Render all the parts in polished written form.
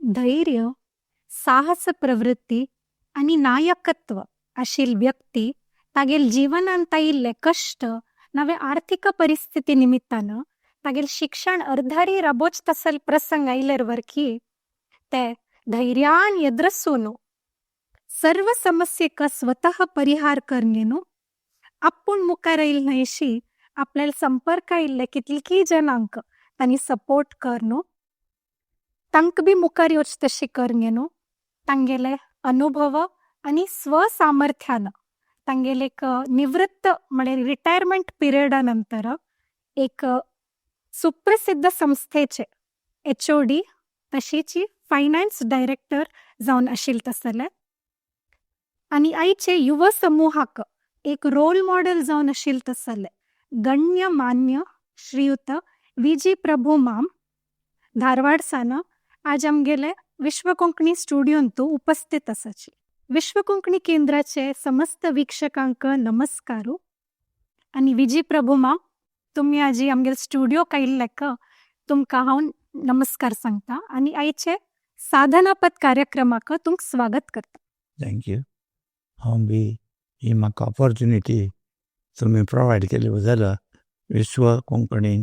धैर्य, साहस प्रवृत्ती आनी नायकत्व आशिल व्यक्ती तागेल जीवनांत आयिल्ले कष्ट नवे आर्थिक परिस्थिती निमित्तान तागेल शिक्षण अर्धारी राबोच तसल प्रसंग आयिल्लेर वरकी ते धैर्यान एद्रसून सर्व समस्येक स्वतः परिहार करनेनु आपूण मुखार आयल न्हयशी आपल्याला संपर्क आयिल्ले कितलकी जनांक तांणी सपोर्ट करनु तांक बी मुखार येवचे तशें करनेनु तांगेले अनुभव आनी स्वसामर्थ्यान तांगेले एक निवृत्त म्हळ्यार रिटायरमेंट पिरियडा नंतर एक सुप्रसिद्ध संस्थेचे एचओडी तशीची फायनान्स डायरेक्टर जावन आशिल्ले तसले आनी आयचे युव समूहाक एक रोल मॉडेल जावन आशिल्ले तसले गण्य मान्य श्रीयुत वी जी प्रभू माम धारवाड सावन आज आमगेले विश्व कोंकणी स्टुडियोंतु उपस्थित आसाची. विश्व कोंकणी केंद्राचे समस्त वीक्षकांक नमस्कारू आनी वी जी प्रभू माम, तुमी आजी आमगेले स्टुडियोक आयिल्ल्याक तुमकां हांव नमस्कार सांगता आनी आयचे साधनापथ कार्यक्रमाक तुमकां स्वागत करता. Thank you. हांव बी ही म्हाका ऑपॉर्च्युनिटी तुमी प्रोवायड केली जाल्यार विश्व कोंकणी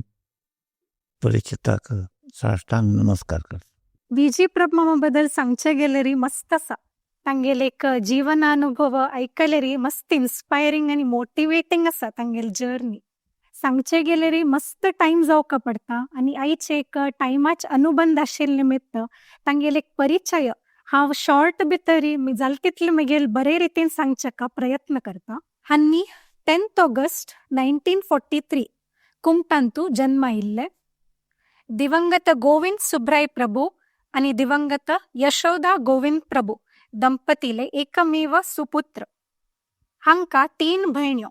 परिशदाक साष्टांग नमस्कार करता. वी जी प्रभू मामा बद्दल सांगचे गेल्यार मस्त आसा. तांगेले एक जीवनानुभव आयकल्यार मस्त इन्स्पायरींग आनी मोटिवेटींग आसा तांगेली जर्नी. सांगचे गेल्यार मस्त टायम जावका पडटा आनी आयचे एक टायमाच अनुबंध आशिल्ले निमित्त तांगेले एक परिचय हांव शॉर्ट भितरी जाल तितले म्हगेले बरे रितीन सांगच्याक प्रयत्न करता. हांणी 10 ऑगस्ट 1943 कुमटांतू जन्म आयिल्ले. दिवंगत गोविंद सुब्राय प्रभू आनी दिवंगत यशोदा गोविंद प्रभू दंपतीले एकमेव सुपुत्र. हांकां 3 भयण्यो.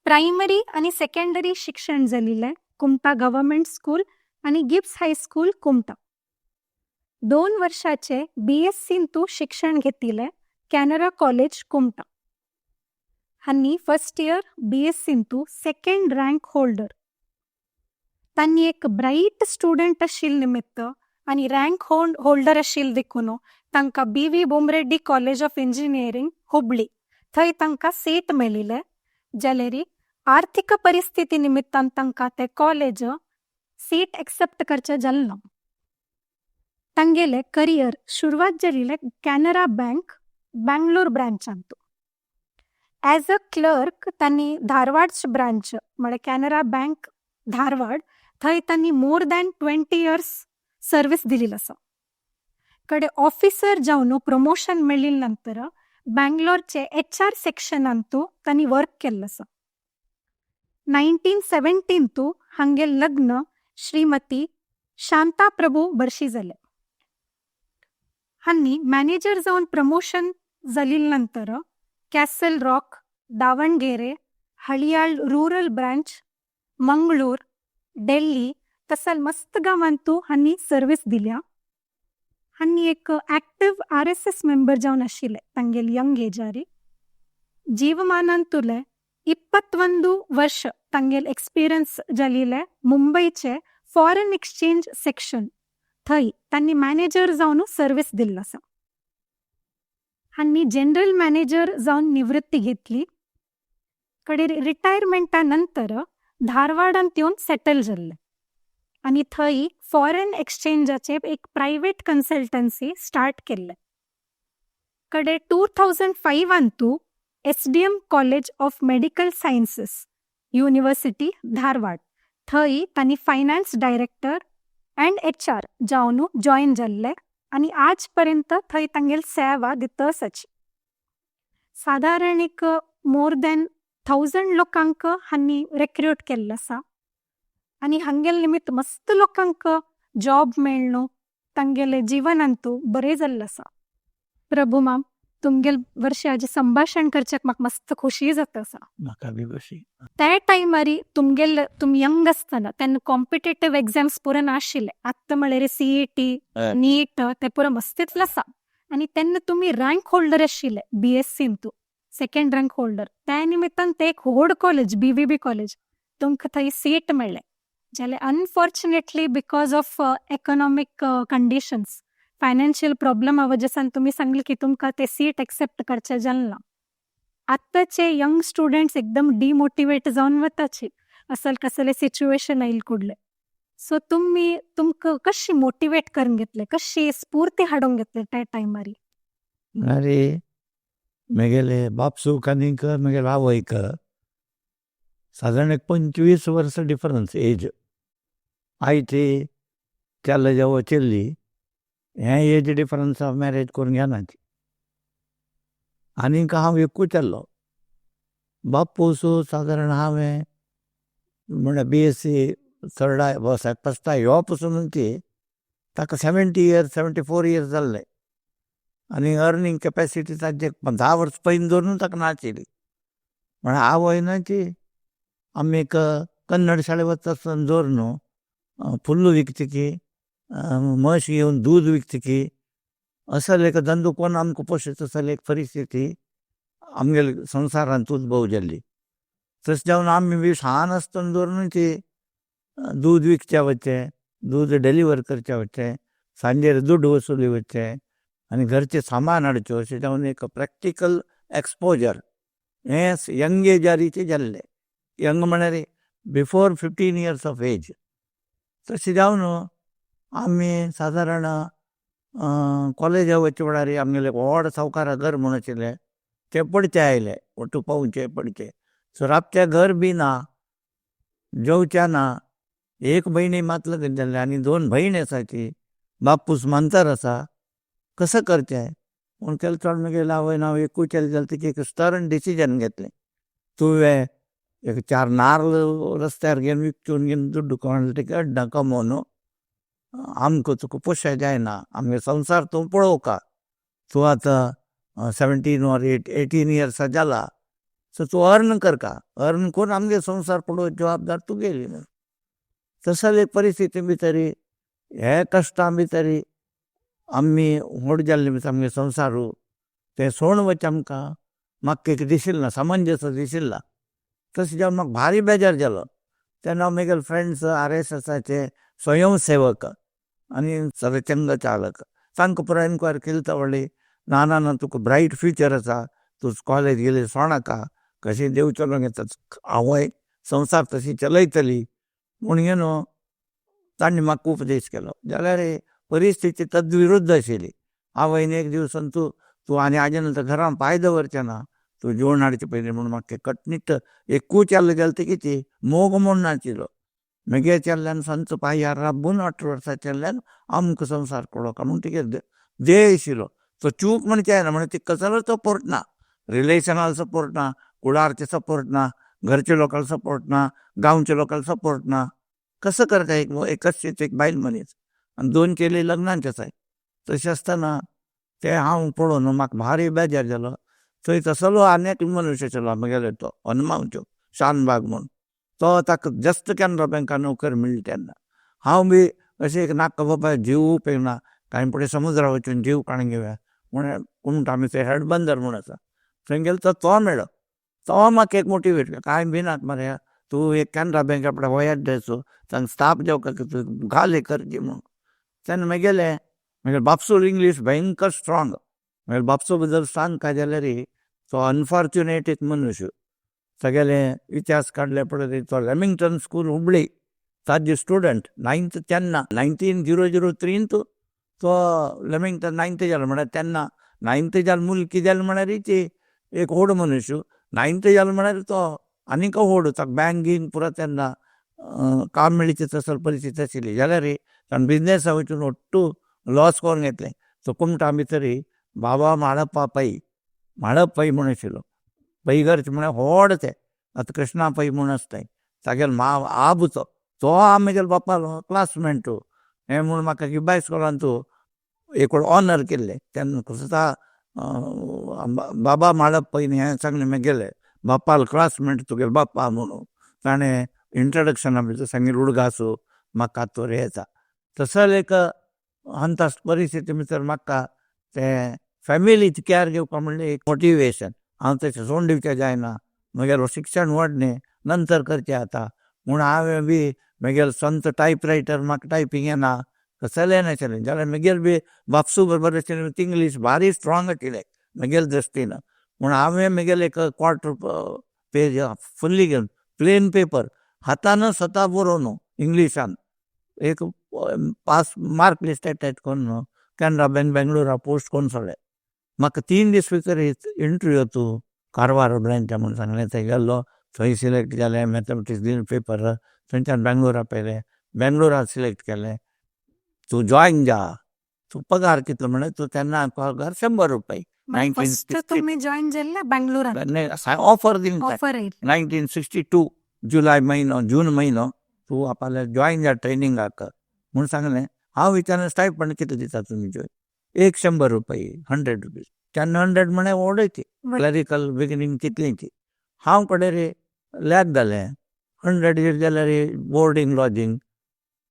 प्रायमरी आनी सेकंडरी शिक्षण जालिल्लें कुमटा गव्हर्मेंट स्कूल आनी गिब्स हायस्कूल कुमटा. 2 वर्षाचे बीएससींतू शिक्षण घेतिल्लें कॅनरा कॉलेज कुमटा. हांणी फर्स्ट इयर बीएससींतू सेकंड रँक होल्डर. तांणी एक ब्रायट स्टुडंट आशिल्ले निमित्त आनी रँक होल्डर आशिल्ले देखून तांकां B V Bommareddy college of engineering Hubli थंय तांकां सीट मेळिल्लें. जाल्यार आर्थिक परिस्थिती निमित्तान तांकां ते कॉलेज सीट एक्सेप्ट करचें जालें ना. तांगेले करियर सुरवात जालिल्लें कॅनरा बँक बँगलोर ब्रांचांतू. एज अ क्लर्क तांणी धारवाड ब्रांच म्हळ्यार कॅनरा बँक धारवाड थंय तांणी मोर दॅन 20 इयर्स सर्वीस दिल्ली आसा. कडे ऑफिसर जावन प्रमोशन मेळिल्ले नंतर बँगलोरचे एच आर सेक्शनांतू तांणी वर्क केल्लें आसा. 1917 हांगेलें लग्न श्रीमती शांता प्रभू बर्शी जालें. हांणी मॅनेजर जावन प्रमोशन जालिल्ले नंतर castle rock, Davangere, Haliyal rural branch, Mangalore, Delhi तसल मस्त गांवांतू हांणी सर्वीस दिल्या. हांणी एक active R S S member जावन आशिल्ले तांगेले यंग एजारी. जीवमानांतुले 21 वर्ष तांगेले एक्सपिरियन्स जालिल्ले मुंबयचे फॉरेन एक्सचेंज सेक्शन थंय तांणी मॅनेजर जावन सर्वीस दिल्लो आसा. हांणी जनरल मॅनेजर जावन निवृत्ती घेतली. कडे रिटायरमेंटा नंतर धारवाडांत येवन सेटल जाल्ले आनी थंय फॉरेन एक्सचेंजाचे एक प्रायवेट कन्सल्टन्सी स्टार्ट केल्ले. कडे 2005 S D M college of medical sciences university Dharwad थंय तांणी finance director and H R जावन जॉयन जाल्ले आनी आज पर्यंत थंय तांगेली सेवा दिता आसाची. सादारण एक मोर दॅन 1000 लोकांक हांणी रेक्रूट केल्लें आसा आनी हांगेले निमित्त मस्त लोकांक जॉब मेळ्ळो, तांगेले जीवनांतू बरें जाल्लें आसा. प्रभू माम, तुमगेल वर्षी आजी संभाशण करच्याक म्हाका मस्त खुशी जाता आसा. म्हाका बी खुशी. त्या टायमारी तुमगेल तुमी यंग आसतना तेन्ना कॉम्पिटेटीव एग्जाम्स पुरा नाशिल्ले. आतां म्हळ्यार सीईटी, नीट ते पुरा मस्तीतले आसा आनी तेन्ना तुमी रँक होल्डर आशिल्ले बीएससींतू, सेकंड रँक होल्डर. त्या निमित्तान ते एक व्हड college B V B college तुमकां थंय सीट मेळ्ळें. जाल्यार unfortunately because of economic conditions, financial प्रॉब्लमा वजसान तुमी सांगले की तुमकां ते सीट एक्सेप्ट करचें जालें ना. आत्ताचे यंग स्टुडंट्स एकदम डिमोटिवेट जावन वताची असल कसले सिच्युएशन आयल कुडले. सो तुमी तुमकां कशी मोटिवेट करून घेतले, कशी स्फूर्ती हाडून घेतले त्या टायमारी? म्हळ्यार मेगेले बापसूक आनीक मेगेले आवयक सादारण एक 25 वर्सां डिफरन्स एज. आयची चेले जेवो चेल्ली हें एज डिफरन्स ऑफ मॅरेज करून घेना. आनीक हांव एकूच चल्लो. बापूस सादारण हांवें म्हळ्यार BSc third first ह्यो पसून ती ताका 70 इयर्स 74 इयर्स जाल्ले आनी अर्निंग कॅपेसिटी ताजे 10 वर्सां पयलीं धरून ताका नाशिल्ली. म्हळ्यार आवय न्हय आमी एक कन्नड शाळे वता आसतना दवर न्हू फुल्ल विकतकी, म्हस घेवन दूद विकतकी, असले एक धंदो कोण आमकां पोशेता तसली एक परिस्थिती आमगेले संवसारांत उद्भव जाल्ली. तशें जावन आमी बी ल्हान आसतना दवरून ती दूद विकचे वचचें, दूद डिलिव्हर करचें वचचें, सांजेर दुड्ड वसुली वचचें आनी घरचें सामान हाडचें, अशें जावन एक प्रॅक्टिकल एक्सपोजर हें यंग एजारीचें जाल्लें. यंग म्हळ्यार बिफोर 15 इयर्स ऑफ एज. तशें जावन आमी सादारण कॉलेजा वचचे वेळार आमगेलें व्हड सावकारा घर म्हूण आशिल्लें तें पडचें आयलें, ಒಟ್ಟು पावचे पडचें. सो राबचें घर बी ना, जेवचें ना. एक भयणी मात लग्न जाल्लें आनी 2 भयणी आसाची, बापूस मांतर आसा, कसं करचें पूण केलें चड मागीर आवयन हांव एकूच चेडो जालें तिका एक स्टर्न डिसिजन घेतलें. तुवें एक 4 नार्ल रस्त्यार घेवन विकचून घेवन दुड्डू कोण कमोवन आमकां तुका पोशें जायना, आमगे संवसार तूं पळोवका. तूं आतां 17 or 18 इयर्सा जाला, सो तूं अर्न करका, अर्न करून आमगे संवसार पळोवची जबाबदार तुगेली न्हू. तसली एक परिस्थिती भितरी हे कश्टां भितरी आमी व्हड जाल्ले आमगे संवसार तें सोडून वचचें आमकां म्हाका एक दिशिल्लें ना, समंजस दिशिल्लें ना. तशें जावन म्हाका भारी बेजार जालो. तेन्ना म्हगेले फ्रेंड्स RSSाचे स्वयंसेवक आनी सरचंग चालक तांकां पुराय इन्क्वायरी केली तो व्हडली ना ना ना तुका ब्रायट फ्युचर आसा, तूं कॉलेज गेली सोडनाका, कशें देव चलोवंक येता, हांवूय संवसार तशी चलयतली म्हूण न्हू तांणी म्हाका उपदेश केलो. जाल्यार परिस्थिती तद्विरुद्ध आशिल्ली. आवयन एक दीस तूं तूं आनी हाजे नंतर घरान पांय दवरचें ना, तूं जेवण हाडचें पयलीं म्हूण म्हाका कटनीट एकूच चेडो जालें तिकी मोग म्हूण नाशिल्लो. मागीर चेडल्यान सांजचो पांयार राबून 18 वर्सां चेडल्यान आमकां संवसार पळोवका म्हूण तिगे ध्येय आशिल्लो. तो चूक म्हणचें जायना, म्हणल्यार तिका कसलो सपोर्ट ना, रिलेशनाल सपोर्ट ना, कुळारचे सपोर्ट ना, घरचे लोकांक सपोर्ट ना, गांवच्या लोकांक सपोर्ट ना. कसं करता एक एकच एक बायल मनीस आनी 2 चेले लग्नाचे आसाय. तशें आसतना तें हांव पळोवन म्हाका भारी बेजार जालो. थंय तसलो आनी एक मनुष्य आशिल्लो म्हगेलो तो हनुमानचो शानबाग म्हूण, तो ताका जस्ट कॅनरा बँकान नोकरी मेळ्ळी तेन्ना. हांव बी अशें एक नाका बाबा जीव उपेग ना, कांय फुडें समुद्रा वचून जीव काडून घेवया म्हूण कुमटा आमी थंय हेड बंदर म्हूण आसा थंय गेलो तो मेळ्ळो. तो म्हाका एक मोटिवेट केलो, कांय भिनाक मरे, तूं एक कॅनरा बँका फुडें वयात ड्रेसो तांकां स्टाफ जेवका तूं घाल करची म्हूण. तेन्ना म्हगेलें म्हगेले बापसूल इंग्लीश भयंकर स्ट्रोंग. म्हगेले बापसो बद्दल सांगता जाल्यार तो अनफॉर्च्युनेट एक मनुष्य. सगळे इतिहास काडले पळय तो लॅमिंग्टन स्कूल हुबळी ताजे स्टुडंट 9th तेन्ना 1903 तो लॅमिंग्टन 9th जालो. म्हळ्यार तेन्ना 9th जालो मुलकी जालो म्हळ्यार एक व्हड मनुष्य, 9th जालो म्हळ्यार तो आनीक व्हड, ताका बँकींग पुरो तेन्ना काम मेळची तसली परिस्थिती आशिल्ली. जाल्यार ताणें बिजनेसा वचून ಒಟ್ಟು लॉस करून घेतलें. तो कुमटा भितरी बाबा म्हाळप्पा पै, म्हाळप पै म्हूण आशिल्लो, पैगर्च म्हळ्यार व्हड ते आतां कृष्णा पै म्हूण आसताय, तागेलो माव आबूचो तो म्हगेलो बापालो क्लासमेट हें म्हूण म्हाका गिब्बाय स्कुलांत एक ऑनर केल्लें. तेन्ना सुद्दां बाबा म्हाळप पैन हें सांगलें म्हगेलें बापालो क्लासमेट तुगेलो बापा म्हणून ताणें इंट्रोडक्शना भितर सांगिल्लें उडगासो म्हाका तोर येता. तसले एक अंत परिस्थिती भितर म्हाका तें फॅमिलीची कॅर घेवपा म्हणलें एक मोटिवेशन. हांव तशें सोडून दिवचें जायना, म्हगेलें शिक्षण व्हड न्ही नंतर करचें आतां म्हूण हांवें बी मागीर संत टायप रायटर, म्हाका टायपींग येना, कसलें नाशिल्लें जाल्यार मागीर बी बापसू बरोबर आशिल्लें. इंग्लीश भारी स्ट्रॉंग आशिल्लें म्हगेले दृश्टीन. म्हूण हांवें म्हगेलें एक क्वॉर्टर पेज फुल्ली घेवन प्लेन पेपर हातान स्वता बरोवन इंग्लिशान एक पास मार्क लिस्ट अटॅच करून कॅनरा बँक बेंगळुरा पोस्ट करून सोडलें. म्हाका 3 दीस भितर इंटरव्यू तूं कारवार ब्रँच म्हूण सांगलें, थंय गेल्लो, थंय सिलेक्ट जालें. मॅथमॅटिक्स दिवन पेपर, थंयच्यान बेंगलोरा पयलें, बेंगलोरा सिलेक्ट केलें. तूं जॉयन जा, तूं पगार कितलो म्हणल्यार तूं तेन्ना पगार 100 रुपये. फस्ट तुमी जॉयन जाल्ले बेंगलोरान? ऑफर दिवन ऑफर आयली. 1962 जुलय म्हयनो, जून म्हयनो, तूं आपल्या जॉयन जा ट्रेनिंगाक म्हूण सांगलें. हांव विचारलें, स्टायपंड कितले दिता तुमी जॉयन? एक 100 रुपये, 100 रुपीज. तेन्ना 100 म्हळ्यार व्हड ती क्लरिकल बिगिनींग तितली ती. हांव कडेन रे लॅक जालें. 100 जाल्यार बोर्डींग लॉजींग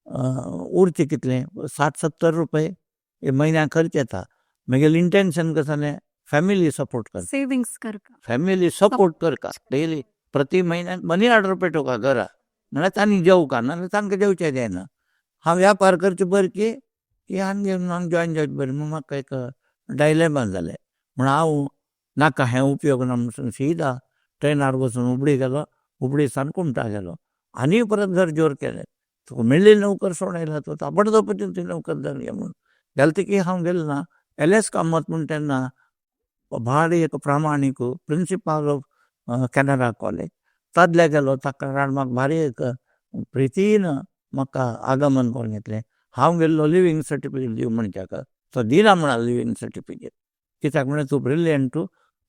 उरचें कितलें, 60-70 रुपये म्हयन्याक खर्च येता. मागीर इंटेन्शन कसलें जालें, फॅमिली सपोर्ट कर, सेविंग्स करका, फॅमिली सपोर्ट करका. डेली प्रति म्हयन्याक मनी ऑर्डर पेटोवका घरा, म्हळ्यार तांणी जेवका, नाजाल्यार तांकां जेवचें जायना. हांव व्यापार करचे बरें की हांगा हांगा जॉयन जावचें बरें म्हूण म्हाका एक डायलेमा जालें. म्हूण हांव नाका हें उपयोग ना म्हणून सीधा ट्रेनार बसून हुबळी गेलो. हुबळी सावन कुमटा गेलो आनी परत घर जोर केलें. तुका मेळ्ळी नोकर सोडयला तो ताबडतोब ती नोकर जाली म्हणून गेले की हांव गेलो ना. एल एस कामत म्हूण तेन्ना भारी एक प्रामाणीक प्रिंसिपाल ऑफ कॅनरा कॉलेज, तादल्या गेलो. ताका कारण म्हाका भारी एक प्रितीन म्हाका आगमन करून घेतलें. हांव गेल्लो लिवींग सर्टिफिकेट दिव म्हणच्याक, तो दिना म्हणालो लिवींग सर्टिफिकेट. कित्याक म्हणल्यार तूं ब्रिलियंट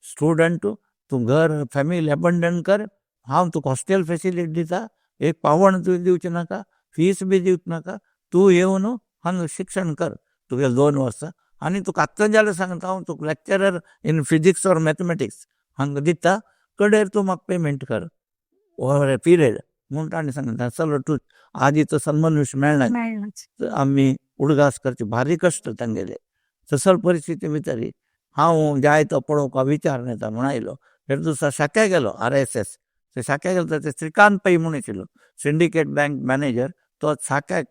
स्टुडंट, तूं घर फॅमिली एबंडन कर, हांव तुका हॉस्टेल फेसिलिटी दिता, एक पावण तुवें दिवचें नाका, फीस बी दिवचें नाका, तूं येवन हांगा शिक्षण कर तुगे 2 वर्सां आनी तुका आत्तां जाल्यार सांगता हांव तुका lecturer in physics or mathematics हांगा दिता, कडेर तूं म्हाका पेमेंट कर ओवर ए पिरियड म्हूण ताणें सांगलें. चलो तूं आदी तसो मनुष्य मेळना, आमी उडगास करचे भारी कश्ट तांगेले. तसल परिस्थिती भितर हांव जाय तो पळोवपाक विचार येता म्हूण आयलो. हेर दुसऱ्या शाख्या गेलो, आर एस एस ते शाख्या गेलो. ते श्रीकांत पै म्हूण आशिल्लो सिंडिकेट बँक मॅनेजर, तो शाख्या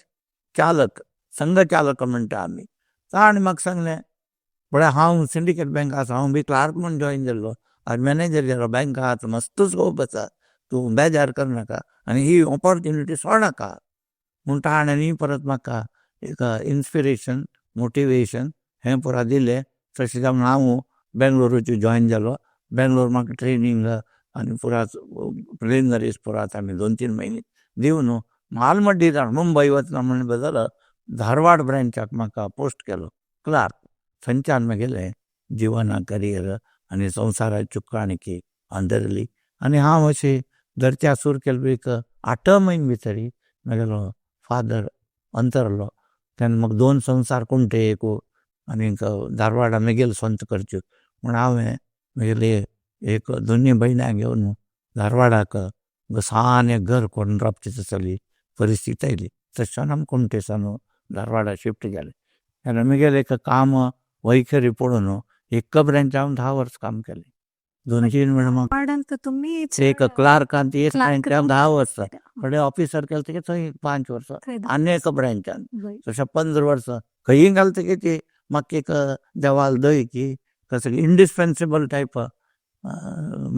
चालक, संघ चालक म्हणटा आमी. ताणें म्हाका सांगलें, पळय हांव सिंडिकेट बँक आसा, हांव बी क्लार्क म्हूण जॉयन जाल्लो, आज मॅनेजर जालो, बँका आतां मस्त स्कोप आसा, तूं बेजार करनाका आनी ही ऑपॉर्च्युनिटी सोडनाका म्हूण ताणें परत म्हाका एक इन्स्पिरेशन, मोटिवेशन हें पुरा दिलें. तशें जावन हांव बेंगलोरूचेर जॉयन जालो. बेंगलोर म्हाका ट्रेनींग आनी पुरा प्रिलिमिनरीज पुरा आमी 2-3 म्हयने दिवन मालमड्डी जावन मुंबय वतना म्हूण बदल धारवाड ब्रँचाक म्हाका पोस्ट केलो क्लार्क. थंयच्यान म्हगेलें जिवना करियर आनी संवसाराची चुकाणकी अंदरली आनी हांव अशें धरच्या सूर केल्लो. एक 8 म्हयने भितर म्हगेलो फादर अंतरलो. तेन्ना म्हाका 2 संवसार कुमटे एक आनी धारवाडा म्हगेले स्वंत करच्यो म्हूण हांवें म्हगेले एक दोनूय भयणां घेवन धारवाडाक सान एक घर करून रावची तसली परिस्थिती आयली. तशें आमी कुमटे सावन धारवाडा शिफ्ट जाले. तेन्ना म्हगेलें एक काम वैखरी पळोवन एक ब्रँच हांव 10 वर्सां काम केलें. 2-3 म्हयने तुमी एक क्लार्कान एक ब्रँचान 10 वर्सां, फुडें ऑफिसर केलें तकी थंय 5 वर्सां आनी एका ब्रँचान तशें 15 वर्सां खंयी घालता तकी ती म्हाका एक देवाल दय की कसली इंडिस्पेन्सेबल टायप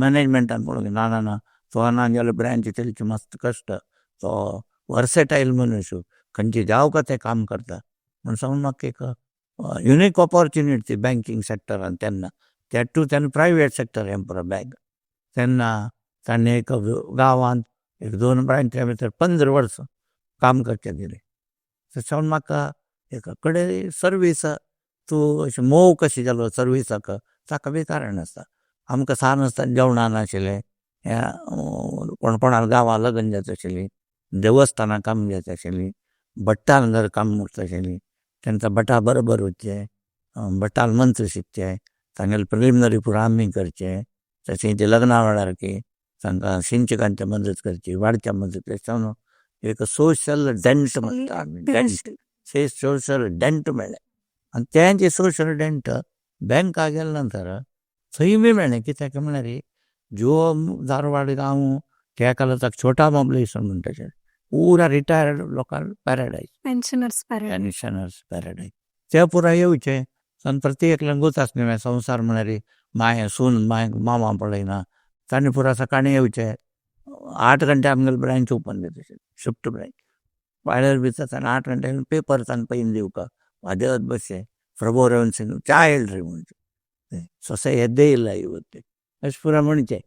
मॅनेजमेंटान पळोवंक ना ना ना तो ना जाल्यार ब्रँच चलची मस्त कश्ट, तो वर्सेटायल मनीस, खंयचे जावं का तें काम करता म्हूण सांगून म्हाका एक युनीक ऑपॉर्च्युनिटी बँकींग सॅक्टरान तेन्ना, that two तेन्ना प्रायवेट सॅक्टर हें पुरो बँक. तेन्ना ताणें एक गांवांत एक 2 ब्रँचा भितर 15 वर्सां काम करचें दिलें. तशें म्हाका एका कडेन सर्वीस तूं अशें मोव कशें जालो सर्विसाक ताका बी कारण आसा. आमकां सान आसतना जेवणां नाशिल्लें, ह्या कोण कोणाक गांवां लग्न जाता आशिल्लीं, देवस्थानां काम जाता आशिल्लीं, भट्टान घर काम करता आशिल्लीं, तांकां भटा बरोबर वचचें, भटान मंत्र शिकचें, तांगेले प्रिलिमिनरी पुरा आमी करचें. तशें ते लग्ना वेळार की तांकां शिंचकांची मदत करची, वाडच्या मदत करची, एक सोशल डेंट म्हणटा आमी, डेंट, सोशल डेंट मेळ्ळें. आनी तें जें सोशल डेंट बँका गेले नंतर थंय बी मेळ्ळें. कित्याक म्हळ्यार ज्यो धारवाड गांव त्या काळार छोटा महाबळेश्वर म्हणटाचे, पुरा रिटायर्ड लोकांक paradise. Pensioners paradise. Pensioners paradise. ते पुरा येवचे आनी प्रति एकल्यान गोत आसलें संवसार म्हळ्यार माय सून माय मामा पळयना. तांणी पुरा सकाळीं येवचे, 8 घंटे आमगेले ब्रांच ओपन जाता, शिफ्ट ब्रांच. भायर भितर ताणें 8 घंटे पेपर तांकां पयन दिवका वाजत बसचे. ಪ್ರಭು ಸಿಂಗ್ ಚಾ ಹೇಳ್ರಿ ಮುಂಚೆ ಸೊಸೆ ಎದ್ದೇ ಇಲ್ಲ ಇವತ್ತು अशें पुरा म्हणचे.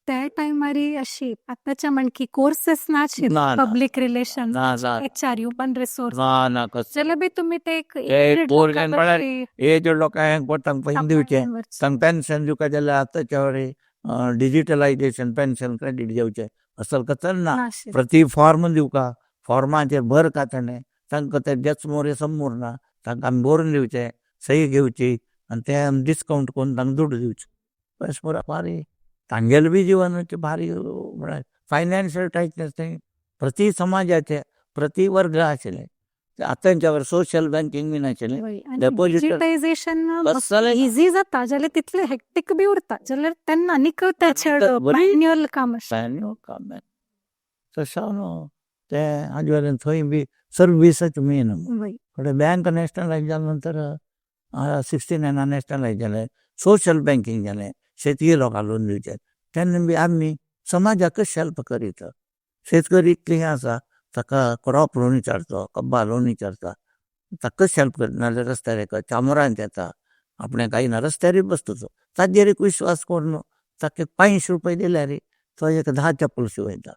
त्या टायमारी अशी आतांच्या म्हणकी कोर्सेस नाशिल्ले. ना ना. पब्लीक रिलेशन, ना ना. HR, human resource. ना ना, कसं जाल्यार बी तुमी ते एक ते पोरग्यान म्हळ्यार एज लोकांक तांकां पयन दिवचें, तांकां पेन्शन दिवका जाल्यार आतांच्या वरी डिजिटलायजेशन पेन्शन क्रेडीट घेवचें असल कचन ना. प्रति फॉर्म दिवका, फॉर्माचेर भर का ताणें तांकां ते जेच मोरे समोर ना, तांकां आमी बरोवन दिवचें, सही घेवची आनी ते आमी डिस्कावंट करून तांकां दुडू दिवचे. अशें पुरा भारी तांगेलें बी जिवन भारी. म्हळ्यार फायनान्शियल टायटनेस तें प्रति समाजाचे प्रति वर्ग आशिल्ले. आतांच्या सोशल बँकिंग बी नाशिल्लें. Deposit- digitisation कसलें इझी जाता जाल्यार तितलें हेक्टीक बी उरता. जाल्यार तेन्ना आनीक तें चड मॅन्युअल काम आशिल्लें. मॅन्युअल काम. तशें न्हू तें हाजे वयल्यान थंय बी सर्विसाच मेन. कडेन बँक नॅशनलायज जाल्या नंतर 69 नॅशनलायज जालें, सोशल बँकिंग जालें, शेतकी लोकांक लोन दिवचें. तेन्ना बी आमी समाजाकच हेल्प करीत. शेतकरी इतलें आसा, ताका क्रॉप लोन विचारता, कब्बा लोन विचारता, ताकाच हेल्प करता. नाजाल्यार रस्त्यार एक चामरांत येता, आपणें कांय ना, रस्त्यारय बसता. तो ताजेर एक विश्वास करून ताका 500 रुपया दिल्यार तो एक 10 चप्पल शिंवयता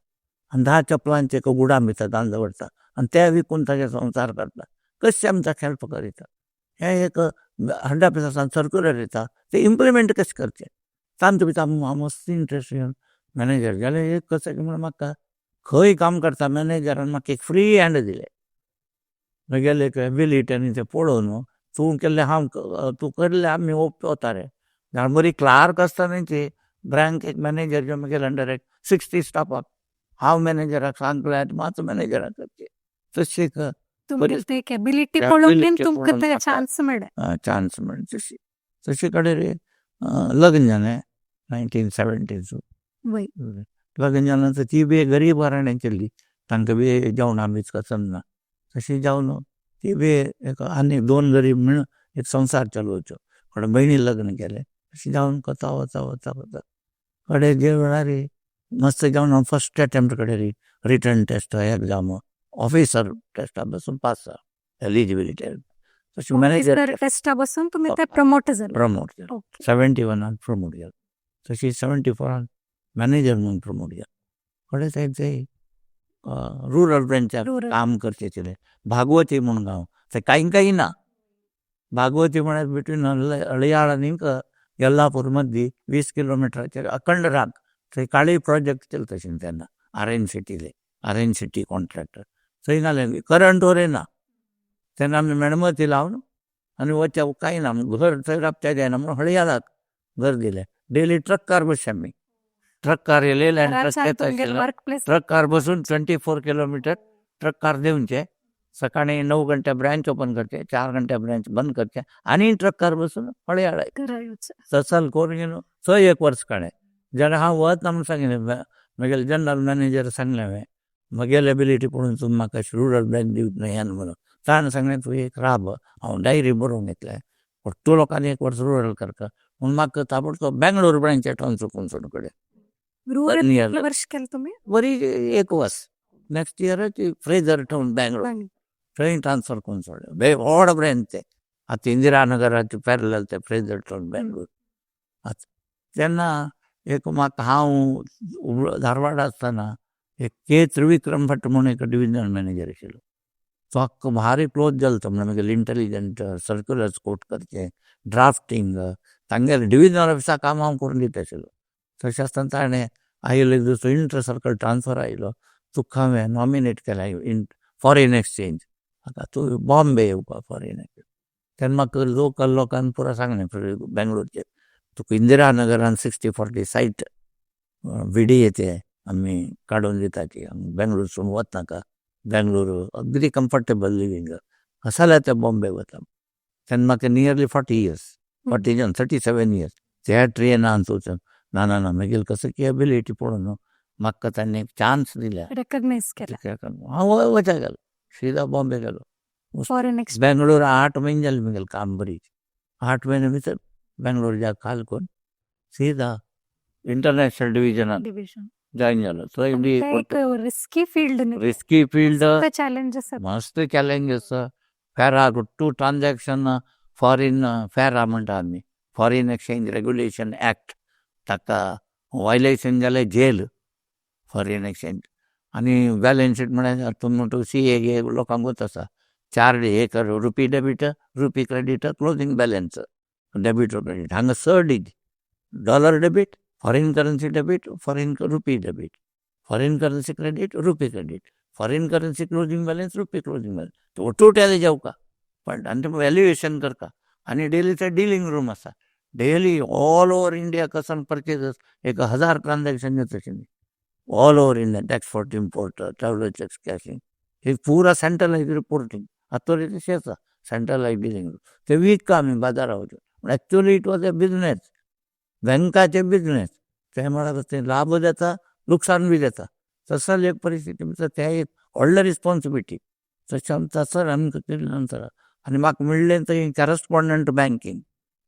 आनी 10 चपलांचे एक गुडाम भितर घालून दवरता आनी ते विकून ताजे संवसार करता. कशें आमी ताका हेल्प करीता. हें एक हंड्रेड ऑफिसान सर्कुलर येता, ते इम्प्लिमेंट कशें करचें तांचे भितर हांव मस्त इंट्रस्ट घेवन मॅनेजर जाल्यार एक कशें म्हण म्हाका खंय काम करता मॅनेजरान म्हाका एक फ्री हँड दिलें. म्हगेलें एक एबिलिटी आनी तें पळोवन तूं केल्लें हांव तूं केल्लें आमी वता रे. बरी क्लार्क आसतना ती बँक एक मॅनेजर म्हगेले अंडर एक 60 स्टाफाक हांव मॅनेजराक सांगलें, मात मॅनेजराक करचें तशी एक तुमगेली ते एबिलिटी पळोवन तुमकां ते चान्स मेळ्ळें. चान्स मेळ्ळें. तशी तशे कडेन रे लग्न जालें 1972. लग्न जालें नंतर ती बी गरीब घराण्यान चल्ली. तांकां बी जेवणा बी ना. तशें जावन ती बी एक आनी दोन गरीब मेळून एक संवसार चलोवचो. कोणे भयणी लग्न केलें. अशें जावन वता वता वता वता कडेन जे वेळार मस्त जावन हांव फर्स्ट अटेम्प्ट कडेन रिटन टेस्ट एग्जाम ऑफिसर टेस्टा बसून पास एलिजिबिलिटी तशें मॅनेजर टेस्टा बसून तुमी ते प्रमोट जाले. प्रमोट जालें. 71 प्रमोट जालें. तशी 74 मॅनेजर म्हणून प्रमोट जालें. कडेन ते ते रुरल ब्रँचाक काम करचें आशिल्लें. भागवती म्हूण गांव, थंय कांय कांय ना. भागवती म्हळ्यार बिटवीन हळियाळ आनीक येल्लापूर मदीं 20 किलोमिटराचेर अखंड रान. थंय काळी प्रोजेक्ट चलता आशिल्लें तेन्ना आर एन सिटीले, आर एन सिटी कॉन्ट्रॅक्टर. थंय घालें करंट वयर ना. तेन्ना आमी मेणबत्ती लावन आनी वचप. कांय ना, घर थंय राबत्या जायना म्हणून हळियाळाक घर दिलें. डेली ट्रक्कार बसचे आमी. ट्रक्कार येयले ट्रक येता आशिल्लो. ट्रक्कार बसून 24 किलोमिटर ट्रक्कार देंवचे. सकाळी 9 घंटे ब्रँच ओपन करचे, 4 घंटे ब्रँच बंद करचे आनी ट्रक्कार बसून हळियाळा. तसल करून घेवन थंय एक वर्स काडलें. जेन्ना हांव वतना म्हूण सांगिल्लें म्हगेले जनरल मॅनेजर सांगलें हांवें, म्हगेले एबिलिटी पळोवन तूं म्हाका रुरल बँक दिवंक न्हय म्हणून. ताणें सांगलें, तूं एक राब, हांव डायरी बरोवन घेतलें, पूण तूं लोकांनी एक वर्स रुरल करता म्हणून म्हाका ताबडतोब बेंगलोर ब्रँचाक ट्रान्सफर करून सोड कडेन. रुरल वर्ष केलें तुमी? बरी एक वर्स. नेक्स्ट इयरच फ्रेजर टावन बेंगलोर थंय ट्रान्सफर करून सोडलें. व्हड ब्रँच तें. आतां इंदिरा नगराचे पॅरलल ते फ्रेजर टावन बेंगलोर. आतां तेन्ना एक म्हाका हांव धारवाड आसतना एक के त्रिविक्रम भट म्हणून एक डिविजनल मॅनेजर आशिल्लो. तो आख्खो भारी क्लोज जालो. तो म्हणल्यार म्हगेले इंटेलिजंट सर्क्युलर्स कोट करचें, ड्राफ्टींग, तांगेले डिविजनल ऑफिसा काम हांव करून दिता आशिल्लो. तशें आसतना ताणें आयिल्लो एक दीस इंटर सर्कल ट्रान्सफर आयलो, तुका हांवें नॉमिनेट केला इन फॉरेन एक्सचेंज, आतां तूं बॉम्बे येवपा फॉरेन एक्सचेंज. तेन्ना म्हाका लोकल लोकांनी पुरो सांगलें बेंगलोरचे, तुका इंदिरा नगरान 60-40 सायट बी डी ए ते आमी काडून दिता ती, बेंगलोरसून वचनाका, बेंगलोर अगदी कम्फर्टेबल लिवींग कशें जाल्यार ते बॉम्बे वता. तेन्ना म्हाका नियरली 40 इयर्स, 40 जावन 37 इयर्स. त्या ट्रेनान वचून ना ना ना, मागीर कसो की एबिलिटी पळोवन न्हू. म्हाका तांणी एक चान्स दिल्या. रेकग्नायज केला. हांव वचा गेलो, सीधा बॉम्बे गेलो. Foreign exchange. बेंगलोर 8 महिने जाले मुगेले काम बरी. 8 महिने भितर बेंगलोर जा खाल करून सीधा इंटरनॅशनल डिविजनात डिव्हिजन. जॉईन जालो थंय बी. एक रिस्की फील्ड न्ही. Risky field. चॅलेंजेस. मस्त चॅलेंजेस. फेरा टू ट्रान्झॅक्शन फॉरेन, फेरा म्हणटा आमी, फॉरेन एक्सचेंज रेग्युलेशन ॲक्ट, ताका वायलेशन जाल्यार जेल. फॉरेन एक्सचेंज आनी बॅलन्स शीट म्हळ्यार तुमी टू सी ए लोकांकूच आसा. चार हे कर, rupee debit, rupee credit, closing balance debit, credit. हांगा चड dollar debit, foreign currency debit, foreign rupee debit, foreign currency credit, rupee credit, foreign currency closing balance, rupee closing balance, ಒಟ್ಟು ಟ್ಯಾಲಿ जावका पण आनी ते व्हॅल्युएशन करता. आनी डेलीचे डिलींग रूम आसा. Daily all over India कसन परचेजस 1000 ट्रान्झॅक्शन येता all over India. Export, import, traveller cheques cashing, हे पुरा सेंट्रलाइज रिपोर्टिंग अथॉरिटी आसा. सेंट्रलाइज डिलींग रूम ते विकता आमी बाजारा वचून. Actually it was a business, बँकाचे बिझनेस. ते म्हळ्यार ते लाभ जाता, लुकसाण बी जाता. तसं एक परिस्थिती भितर ते एक व्हडलें रिस्पॉन्सिबिलिटी. तशें तसं आमकां केले नंतर आनी म्हाका मेळ्ळें थंय कॅरस्पॉन्डंट बँकींग